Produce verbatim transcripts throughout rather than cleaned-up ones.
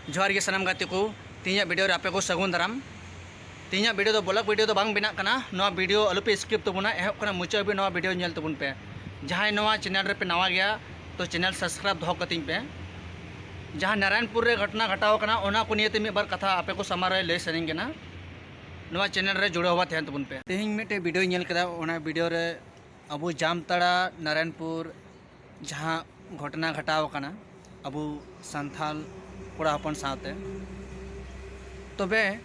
ᱡᱚᱦᱟᱨ ᱜᱮ ᱥᱟᱱᱟᱢ ᱜᱟᱛᱮ ᱠᱚ, ᱛᱮᱦᱮᱧᱟᱜ ᱵᱷᱤᱰᱤᱭᱳ ᱨᱮ ᱟᱯᱮ ᱠᱚ ᱥᱟᱹᱜᱩᱱ ᱫᱟᱨᱟᱢ᱾ ᱛᱮᱦᱮᱧᱟᱜ ᱵᱷᱤᱰᱤᱭᱳ ᱫᱚ ᱵᱞᱚᱜ ᱵᱷᱤᱰᱤᱭᱳ ᱫᱚ ᱵᱟᱝ ᱵᱮᱱᱟᱜ ᱠᱟᱱᱟ᱾ ᱱᱚᱣᱟ ᱵᱷᱤᱰᱤᱭᱳ ᱟᱞᱚᱯᱮ ᱥᱠᱤᱯ ᱛᱟᱵᱚᱱᱟ, ᱮᱦᱚᱵ ᱠᱷᱚᱱᱟᱜ ᱢᱩᱪᱟᱹᱫ ᱦᱟᱹᱵᱤᱡ ᱱᱚᱣᱟ ᱵᱷᱤᱰᱤᱭᱳ ᱧᱮᱞ ᱛᱟᱵᱚᱱ ᱯᱮ᱾ ᱡᱟᱦᱟᱸᱭ ᱱᱚᱣᱟ ᱪᱮᱱᱮᱞ ᱨᱮᱯᱮ ᱱᱟᱣᱟ ᱜᱮᱭᱟ, ᱛᱚ ᱪᱮᱱᱮᱞ ᱥᱟᱵᱥᱠᱨᱟᱭᱤᱵ ᱫᱚᱦᱚ ᱠᱟᱹᱛᱤᱧ ᱯᱮ᱾ ᱡᱟᱦᱟᱸ ᱱᱟᱨᱟᱭᱚᱱᱯᱩᱨ ᱨᱮ ᱜᱷᱚᱴᱚᱱᱟ ᱜᱷᱟᱴᱟᱣ ᱟᱠᱟᱱᱟ, ᱚᱱᱟ ᱠᱚ ᱱᱤᱭᱮᱛᱮ ᱢᱤᱫ ᱵᱟᱨ ᱠᱟᱛᱷᱟ ᱟᱯᱮ ᱠᱚ ᱥᱟᱢᱟᱝ ᱨᱮ ᱞᱟᱹᱭ ᱥᱟᱱᱟᱧ ᱠᱟᱱᱟ᱾ ᱱᱚᱣᱟ ᱪᱮᱱᱮᱞ ᱨᱮ ᱡᱩᱲᱟᱹᱣ ᱟᱵᱚᱱ ᱛᱟᱦᱮᱱ ᱛᱟᱵᱚᱱ ᱯᱮ᱾ ᱛᱮᱦᱮᱧ ᱢᱤᱫᱴᱮᱡ ᱵᱷᱤᱰᱤᱭᱳᱧ ᱧᱮᱞ ᱠᱮᱫᱟ, ᱚᱱᱟ ᱵᱷᱤᱰᱤᱭᱳ ᱨᱮ ᱟᱵᱚ ᱡᱟᱢᱛᱟᱲᱟ ᱱᱟᱨᱟᱭᱚᱱᱯᱩᱨ ᱡᱟᱦᱟᱸ ᱜᱷᱚᱴᱚᱱᱟ ᱜᱷᱟᱴᱟᱣ ᱟᱠᱟᱱᱟ ᱟᱵᱚ ᱥᱟᱱᱛᱟᱞ ᱠᱚᱲᱟ ᱦᱚᱯᱚᱱ ᱥᱟᱶᱛᱮ, ᱛᱚᱵᱮ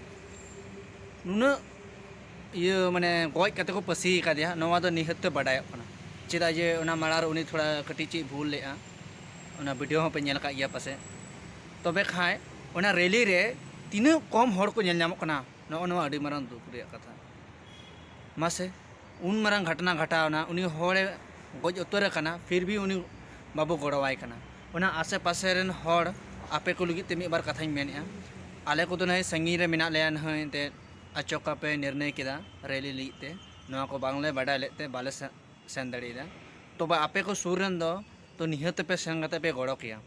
ᱱᱩᱱᱟᱹᱜ ᱤᱭᱟᱹ ᱢᱟᱱᱮ ᱜᱚᱡ ᱠᱟᱛᱮ ᱠᱚ ᱯᱟᱹᱥᱤ ᱟᱠᱟᱫᱮᱭᱟ, ᱱᱚᱣᱟ ᱫᱚ ᱱᱤᱦᱟᱹᱛ ᱛᱮ ᱵᱟᱰᱟᱭᱚᱜ ᱠᱟᱱᱟ᱾ ᱪᱮᱫᱟᱜ ᱡᱮ ᱚᱱᱟ ᱢᱟᱲᱟᱝ ᱨᱮ ᱩᱱᱤ ᱛᱷᱚᱲᱟ ᱠᱟᱹᱴᱤᱡ ᱪᱮᱫ ᱵᱷᱩᱞ ᱞᱮᱫᱼᱟ, ᱚᱱᱟ ᱵᱷᱤᱰᱤᱭᱳ ᱦᱚᱸᱯᱮ ᱧᱮᱞ ᱟᱠᱟᱫ ᱜᱮᱭᱟ ᱯᱟᱥᱮᱡ᱾ ᱛᱚᱵᱮ ᱠᱷᱟᱱ ᱚᱱᱟ ᱨᱮᱞᱤ ᱨᱮ ᱛᱤᱱᱟᱹᱜ ᱠᱚᱢ ᱦᱚᱲ ᱠᱚ ᱧᱮᱞ ᱧᱟᱢᱚᱜ ᱠᱟᱱᱟ, ᱱᱚᱜᱼᱚ ᱱᱚᱣᱟ ᱟᱹᱰᱤ ᱢᱟᱨᱟᱝ ᱫᱩᱠ ᱨᱮᱭᱟᱜ ᱠᱟᱛᱷᱟ᱾ ᱢᱟᱥᱮ, ᱩᱱ ᱢᱟᱨᱟᱝ ᱜᱷᱚᱴᱚᱱᱟ ᱜᱷᱟᱴᱟᱣ ᱮᱱᱟ, ᱩᱱᱤ ᱦᱚᱲᱮ ᱜᱚᱡ ᱩᱛᱟᱹᱨ ᱟᱠᱟᱱᱟ, ᱯᱷᱤᱨ ᱵᱷᱤ ᱩᱱᱤ ᱵᱟᱵᱚ ᱜᱚᱲᱚᱣᱟᱭ ᱠᱟᱱᱟ᱾ ᱚᱱᱟ ᱟᱥᱮ ᱯᱟᱥᱮ ᱨᱮᱱ ᱦᱚᱲ ᱟᱯᱮ ᱠᱚ ᱞᱟᱹᱜᱤᱫ ᱛᱮ ᱢᱤᱫ ᱵᱟᱨ ᱠᱟᱛᱷᱟᱧ ᱢᱮᱱᱮᱫᱼᱟ᱾ ᱟᱞᱮ ᱠᱚᱫᱚ ᱱᱚᱜᱼᱚᱭ ᱥᱟᱺᱜᱤᱧ ᱨᱮ ᱢᱮᱱᱟᱜ ᱞᱮᱭᱟ, ᱱᱚᱜᱼᱚᱭ ᱮᱱᱛᱮᱫ ᱟᱪᱚᱠᱟ ᱯᱮ ᱱᱤᱨᱱᱚᱭ ᱠᱮᱫᱟ ᱨᱮᱞᱤ ᱞᱟᱹᱜᱤᱫ ᱛᱮ, ᱱᱚᱣᱟ ᱠᱚ ᱵᱟᱝᱞᱮ ᱵᱟᱰᱟᱭ ᱞᱮᱫ ᱛᱮ ᱵᱟᱞᱮ ᱥᱮ-, ᱥᱮᱱ ᱫᱟᱲᱮᱭᱟᱫᱟ᱾ ᱛᱚᱵᱮ ᱟᱯᱮ ᱠᱚ ᱥᱩᱨ ᱨᱮᱱ ᱫᱚ ᱛᱚ ᱱᱤᱦᱟᱹᱛ ᱯᱮ ᱥᱮᱱ ᱠᱟᱛᱮ ᱯᱮ ᱜᱚᱲᱚ ᱠᱮᱭᱟ᱾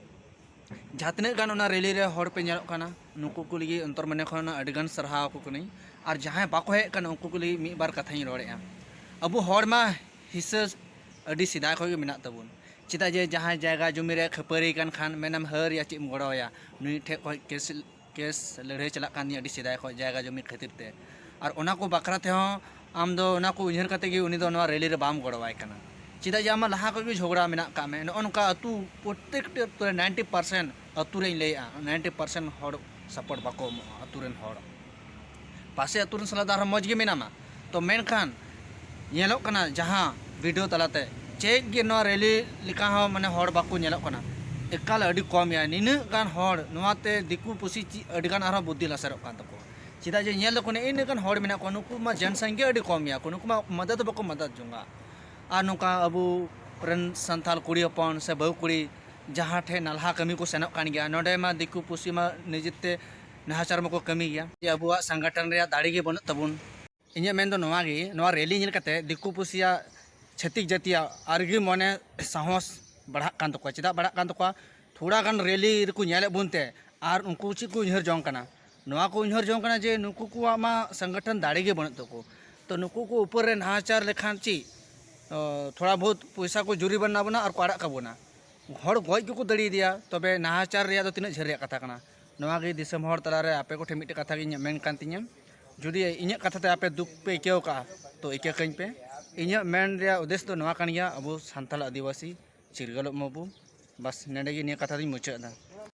ᱡᱟᱦᱟᱸ ᱛᱤᱱᱟᱹᱜ ᱜᱟᱱ ᱚᱱᱟ ᱨᱮᱞᱤ ᱨᱮ ᱦᱚᱲ ᱯᱮ ᱧᱮᱞᱚᱜ ᱠᱟᱱᱟ, ᱱᱩᱠᱩ ᱠᱚ ᱞᱟᱹᱜᱤᱫ ᱚᱱᱛᱚᱨ ᱢᱚᱱᱮ ᱠᱷᱚᱱ ᱟᱹᱰᱤ ᱜᱟᱱ ᱥᱟᱨᱦᱟᱣ ᱟᱠᱚ ᱠᱟᱹᱱᱟᱹᱧ᱾ ᱟᱨ ᱡᱟᱦᱟᱸᱭ ᱵᱟᱠᱚ ᱦᱮᱡ ᱟᱠᱟᱱᱟ, ᱩᱱᱠᱩ ᱠᱚ ᱞᱟᱹᱜᱤᱫ ᱢᱤᱫ ᱵᱟᱨ ᱠᱟᱛᱷᱟᱧ ᱨᱚᱲᱮᱫᱼᱟ᱾ ᱟᱵᱚ ᱦᱚᱲ ᱢᱟ ᱦᱤᱥᱟᱹ ᱟᱹᱰᱤ ᱥᱮᱫᱟᱭ ᱠᱷᱚᱱ ᱜᱮ ᱢᱮᱱᱟᱜ ᱛᱟᱵᱚᱱ᱾ ᱪᱮᱫᱟᱜ ᱡᱮ ᱡᱟᱦᱟᱸᱭ ᱡᱟᱭᱜᱟ ᱡᱚᱢᱤ ᱨᱮ ᱠᱷᱟᱹᱯᱟᱹᱨᱤ ᱠᱟᱱ ᱠᱷᱟᱱ ᱢᱮᱱᱟᱢ ᱦᱟᱹᱨ ᱭᱟ ᱪᱮᱫ ᱮᱢ ᱜᱚᱲᱚᱣᱟᱭᱟ, ᱱᱩᱭ ᱴᱷᱮᱡ ᱠᱷᱚᱡ ᱠᱮᱥ ᱠᱮᱥ ᱞᱟᱹᱲᱦᱟᱹᱭ ᱪᱟᱞᱟᱜ ᱠᱟᱱ ᱛᱤᱧᱟᱹ ᱟᱹᱰᱤ ᱥᱮᱫᱟᱭ ᱠᱷᱚᱱ ᱡᱟᱭᱜᱟ ᱡᱚᱢᱤ ᱠᱷᱟᱹᱛᱤᱨ ᱛᱮ᱾ ᱟᱨ ᱚᱱᱟ ᱠᱚ ᱵᱟᱠᱷᱨᱟ ᱛᱮᱦᱚᱸ ᱟᱢ ᱫᱚ ᱚᱱᱟ ᱠᱚ ᱩᱭᱦᱟᱹᱨ ᱠᱟᱛᱮ ᱜᱮ ᱩᱱᱤ ᱫᱚ ᱱᱚᱣᱟ ᱨᱮᱞᱤ ᱨᱮ ᱵᱟᱢ ᱜᱚᱲᱚᱣᱟᱭ ᱠᱟᱱᱟ᱾ ᱪᱮᱫᱟᱜ ᱡᱮ ᱟᱢᱟᱜ ᱞᱟᱦᱟ ᱠᱷᱚᱱ ᱜᱮ ᱡᱷᱚᱜᱽᱲᱟ ᱢᱮᱱᱟᱜ ᱠᱟᱜ ᱢᱮ᱾ ᱱᱚᱜᱼᱚ ᱱᱚᱝᱠᱟ ᱟᱹᱛᱩ, ᱯᱨᱚᱛᱛᱮᱠᱴᱤ ᱟᱹᱛᱩ ᱨᱮ ᱱᱟᱭᱤᱱᱴᱤ ᱯᱟᱨᱥᱮᱱᱴ ᱟᱹᱛᱩ ᱨᱮᱧ ᱞᱟᱹᱭᱮᱫᱼᱟ, ᱱᱟᱭᱤᱱᱴᱤ ᱯᱟᱨᱥᱮᱱᱴ ᱦᱚᱲ ᱥᱟᱯᱳᱨᱴ ᱵᱟᱠᱚ ᱮᱢᱚᱜᱼᱟ ᱟᱹᱛᱩ ᱨᱮᱱ ᱦᱚᱲ᱾ ᱯᱟᱥᱮ ᱟᱹᱛᱩ ᱨᱮᱱ ᱥᱟᱞᱟᱜ ᱫᱚ ᱟᱨᱦᱚᱸ ᱢᱚᱡᱽ ᱜᱮ ᱢᱮᱱᱟᱢᱟ, ᱛᱚ ᱢᱮᱱᱠᱷᱟᱱ ᱧᱮᱞᱚᱜ ᱠᱟᱱᱟ ᱡᱟᱦᱟᱸ ᱵᱷᱤᱰᱤᱭᱳ ᱛᱟᱞᱟᱛᱮ ᱪᱮᱫ ᱜᱮ ᱱᱚᱣᱟ ᱨᱮᱞᱤ ᱞᱮᱠᱟ ᱦᱚᱸ ᱢᱟᱱᱮ ᱦᱚᱲ ᱵᱟᱠᱚ ᱧᱮᱞᱚᱜ ᱠᱟᱱᱟ᱾ ᱮᱠᱟᱞ ᱟᱹᱰᱤ ᱠᱚᱢ ᱜᱮᱭᱟ᱾ ᱱᱤᱱᱟᱹᱜ ᱜᱟᱱ ᱦᱚᱲ, ᱱᱚᱣᱟᱛᱮ ᱫᱤᱠᱩ ᱯᱩᱥᱤ ᱪᱮᱫ ᱟᱹᱰᱤ ᱜᱟᱱ ᱟᱨᱦᱚᱸ ᱵᱩᱫᱽᱫᱷᱤ ᱞᱟᱥᱮᱨᱚᱜ ᱠᱟᱱ ᱛᱟᱠᱚᱣᱟ᱾ ᱪᱮᱫᱟᱜ ᱡᱮ ᱧᱮᱞ ᱫᱟᱠᱚ ᱱᱤᱱᱟᱹᱜ ᱜᱟᱱ ᱦᱚᱲ ᱢᱮᱱᱟᱜ ᱠᱚᱣᱟ, ᱱᱩᱠᱩ ᱢᱟ ᱡᱚᱱᱥᱚᱝᱠᱷᱟ ᱟᱹᱰᱤ ᱠᱚᱢ ᱜᱮᱭᱟ ᱠᱚ, ᱱᱩᱠᱩ ᱢᱟ ᱢᱚᱫᱚᱫ ᱵᱟᱠᱚ ᱢᱚᱫᱚᱫ ᱡᱚᱝᱟ᱾ ᱟᱨ ᱱᱚᱝᱠᱟ ᱟᱵᱚ ᱨᱮᱱ ᱥᱟᱱᱛᱟᱲ ᱠᱩᱲᱤ ᱦᱚᱯᱚᱱ ᱥᱮ ᱵᱟᱹᱦᱩ ᱠᱩᱲᱤ ᱡᱟᱦᱟᱸ ᱴᱷᱮᱱ ᱱᱟᱞᱦᱟ ᱠᱟᱹᱢᱤ ᱠᱚ ᱥᱮᱱᱚᱜ ᱠᱟᱱ ᱜᱮᱭᱟ, ᱱᱚᱰᱮ ᱢᱟ ᱫᱤᱠᱩ ᱯᱩᱥᱤ ᱢᱟ ᱱᱤᱡᱮᱛᱮ ᱱᱟᱦᱟᱪᱟᱨ ᱢᱟᱠᱚ ᱠᱟᱹᱢᱤ ᱜᱮᱭᱟ᱾ ᱡᱮ ᱟᱵᱚᱣᱟᱜ ᱥᱚᱝᱜᱚᱴᱷᱚᱱ ᱨᱮᱭᱟᱜ ᱫᱟᱲᱮ ᱜᱮ ᱵᱟᱹᱱᱩᱜ ᱛᱟᱵᱚᱱ᱾ ᱤᱧᱟᱹᱜ ᱢᱮᱱ ᱫᱚ ᱱᱚᱣᱟ ᱜᱮ, ᱱᱚᱣᱟ ᱨᱮᱞᱤ ᱧᱮᱞ ᱠᱟᱛᱮ ᱫᱤᱠᱩ ᱯᱩᱥᱤᱭᱟᱜ, ᱪᱷᱟᱹᱛᱤᱠ ᱡᱟᱹᱛᱤᱭᱟᱜ ᱟᱨᱜᱮ ᱢᱚᱱᱮ ᱥᱟᱦᱚᱥ ᱵᱟᱲᱦᱟᱜ ᱠᱟᱱ ᱛᱟᱠᱚᱣᱟ᱾ ᱪᱮᱫᱟᱜ ᱵᱟᱲᱦᱟᱜ ᱠᱟᱱ ᱛᱟᱠᱚᱣᱟ? ᱛᱷᱚᱲᱟ ᱜᱟᱱ ᱨᱮᱞᱤ ᱨᱮᱠᱚ ᱧᱮᱞᱮᱫ ᱵᱚᱱ ᱛᱮ ᱟᱨ ᱩᱱᱠᱩ ᱪᱮᱫ ᱠᱚ ᱩᱭᱦᱟᱹᱨ ᱡᱚᱝ ᱠᱟᱱᱟ? ᱱᱚᱣᱟ ᱠᱚ ᱩᱭᱦᱟᱹᱨ ᱡᱚᱝ ᱠᱟᱱᱟ ᱡᱮ ᱱᱩᱠᱩ ᱠᱚᱣᱟᱜ ᱢᱟ ᱥᱚᱝᱜᱚᱴᱷᱚᱱ ᱫᱟᱲᱮ ᱜᱮ ᱵᱟᱹᱱᱩᱜ ᱛᱟᱠᱚ, ᱛᱚ ᱱᱩᱠᱩ ᱠᱚ ᱩᱯᱚᱨ ᱨᱮ ᱱᱟᱦᱟᱪᱟᱨ ᱞᱮᱠᱷᱟᱱ ᱪᱮᱫ, ᱚ, ᱛᱷᱚᱲᱟ ᱵᱚᱦᱩᱛ ᱯᱚᱭᱥᱟ ᱠᱚ ᱡᱩᱨᱤᱢᱟᱱᱟ ᱵᱚᱱᱟ ᱟᱨ ᱠᱚ ᱟᱲᱟᱜ ᱠᱟᱵᱚᱱᱟ᱾ ᱦᱚᱲ ᱜᱚᱡ ᱜᱮᱠᱚ ᱫᱟᱲᱮᱭᱟᱫᱮᱭᱟ, ᱛᱚᱵᱮ ᱱᱟᱦᱟᱪᱟᱨ ᱨᱮᱭᱟᱜ ᱫᱚ ᱛᱤᱱᱟᱹᱜ ᱡᱷᱟᱹᱞ ᱨᱮᱭᱟᱜ ᱠᱟᱛᱷᱟ ᱠᱟᱱᱟ? ᱱᱚᱣᱟ ᱜᱮ ᱫᱤᱥᱚᱢ ᱦᱚᱲ ᱛᱟᱞᱟᱨᱮ ᱟᱯᱮ ᱠᱚᱴᱷᱮᱱ ᱢᱤᱫᱴᱮᱱ ᱠᱟᱛᱷᱟ ᱜᱮ ᱤᱧᱟᱹᱜ ᱢᱮᱱ ᱠᱟᱱ ᱛᱤᱧᱟᱹ, ᱡᱩᱫᱤ ᱤᱧᱟᱹᱜ ᱠᱟᱛᱷᱟ ᱛᱮ ᱟᱯᱮ ᱫᱩᱠ ᱯᱮ ᱟᱹᱭᱠᱟᱹᱣ ᱠᱟᱜᱼᱟ, ᱛᱚ ᱟᱹᱭᱠᱟᱹᱣ ᱠᱟᱹᱧ ᱯᱮ᱾ ᱤᱧᱟᱹᱜ ᱢᱮᱱ ᱨᱮᱭᱟᱜ ᱩᱫᱽᱫᱮᱥ ᱫᱚ ᱱᱚᱣᱟ ᱠᱟᱱ ᱜᱮᱭᱟ, ᱟᱵᱚ ᱥᱟᱱᱛᱟᱲ ᱟᱹᱫᱤᱵᱟᱹᱥᱤ ᱪᱤᱨᱜᱟᱹᱞᱚᱜ ᱢᱟᱵᱚ᱾ ᱵᱟᱥ, ᱱᱚᱸᱰᱮ ᱜᱮ ᱱᱤᱭᱟᱹ ᱠᱟᱛᱷᱟ ᱫᱚᱧ ᱢᱩᱪᱟᱹᱫ ᱮᱫᱟ᱾